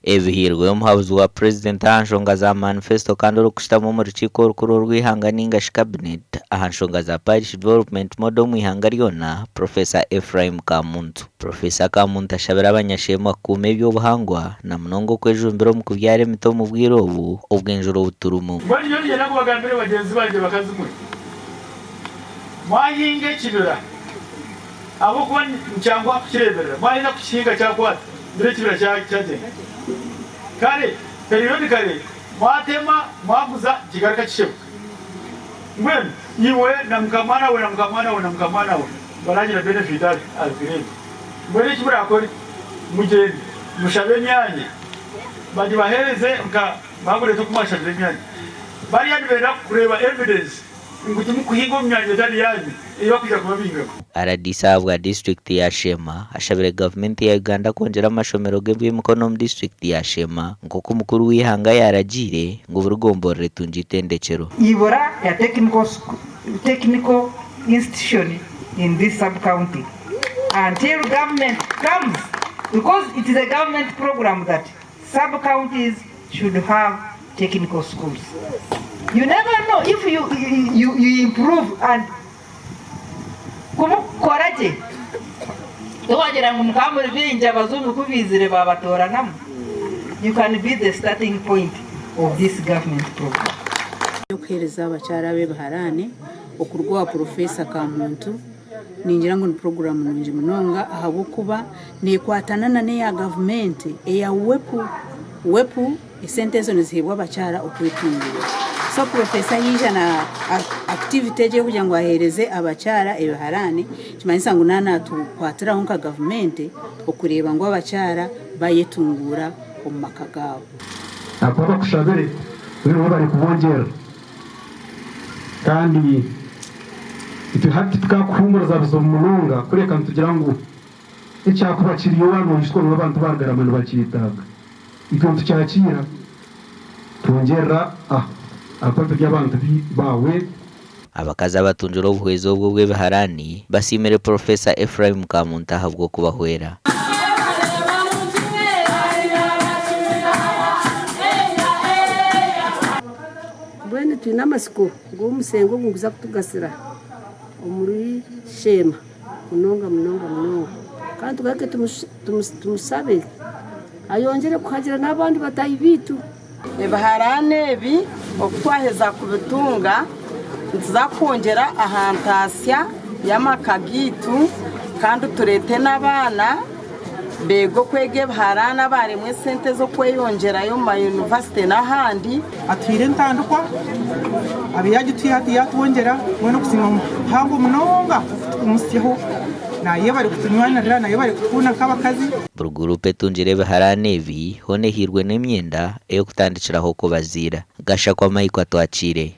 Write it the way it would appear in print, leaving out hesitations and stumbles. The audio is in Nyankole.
Ebihairweyo omuhabuzi wa Purezidenti aha nshonga za manifesto kandi orikushutama omu rukiiko orukuru orw'eihanga ninga shi Cabinet aha nshonga za Parish Development Model omu ihanga ryona, Professor Ephraim Kamuntu. Professor Kamuntu ashabire abanyasheema kukuuma eby'obuhangwa na munonga okwejumbira omu kubyara emiti omu bwire obu obw'enjura obu turimu. Mbwenu nyowe niinyenda kubagambira bagyenzi bangye bakazi mwe, mwahinga ekibira ahabw'okuba nikyanguha kukireeberera, mwaheza kukihinga kyakwata mbwenu ekibira kyagyenda. Kare periodically mwatema mwaguza kigaruka kishebuka. Mbwenu iwe na mukamwana we na mukamwana we na mukamwana we baragira benefit ahari egyo. Mbwenu eki murakore mugyende mushabe emyanya bagibahereze nka bakureeta oku mwashabire emyanya. Bariya nibenda kureeba evidence ngu timukuhinga omu myanya etari yaanyu ei bakwija kubabingamu. Rdc ahabwa disiturikiti ya Sheema ashabire gavumenti ya Uganda kwongyera amashomero g'eby'emikono omu disiturikiti ya Sheema nk'oku mukuru w'eihanga yaaragiire ngu buri gomborora etungye eitendekyero. Ibura ya technical institution in this sub county until government comes because it is a government program that sub counties should have technical schools you never know if you, you, you improve and kumukora gye tiwagira ngu mukaba muri baingi abazungu ku baizire babatoranamu you can be the starting point of this government program. Okuheereza abakyara aba ebiharaani okuruga owa Purofeesa Kamuntu ningira ngu ni puroguraamu nungi munonga ahabw'okuba neekwatana nana eya gavumenti eya wepu. Wepu esente ezo niziheebwa abakyara okwetunguura. So Purofeesa yaija na akitiviti egi ey'okugira ngu aheereze abakyara ebiharaani nikimanyisa ngu naaba naatukwatiraho nka gavumenti okureeba ngu abakyara bayetunguura omu maka gaabo. Ahakuba bakushabire, mbwenu bo barikubongyerera. Kandi itwe hati titukakuhuumuriza bizibu munonga, kureka nitugira ngu ekyakuba kiri owa noijukwa ngu abantu ba Rugarama nibakyetaaga. Itwe nitukyakiira, twongyerera aha, ahakuba turi abantu baawe. Abakazi abatungire obuhwezi obu obw'ebiharaani basiimire Purofeesa Ephraim Kamuntu ahabw'okubahwera. Mbwenu twine amatsiko ngu omusenga ogu niguza kutugasira omuri Sheema munonga munonga munonga. Kandi tugaruke tumushabe ayongyere kuhagira n'abandi bataahi baitu. Ebiharaani ebi obu twaheza kubitunga, nituza kwongyera aha ntaasya y'amaka gaitu kandi tureete n'abaana beege okwega ebiharaani abaaremwa esente z'okweyongyerayo omu mayunivasite n'ahandi. Atuhaire entandikwa, abe yaagituha hati yaatwongyera, mbwenu okusiima muhango munonga okutukumusyaho. Nayebare kutunywanirira, nayebare kutukunda nk'abakazi. Buri guruupu etungire ebiharaani ebi hoona ehairwe n'emyenda ey'okutandikiraho kubaziira. Gashakwa Mike Atwakiire.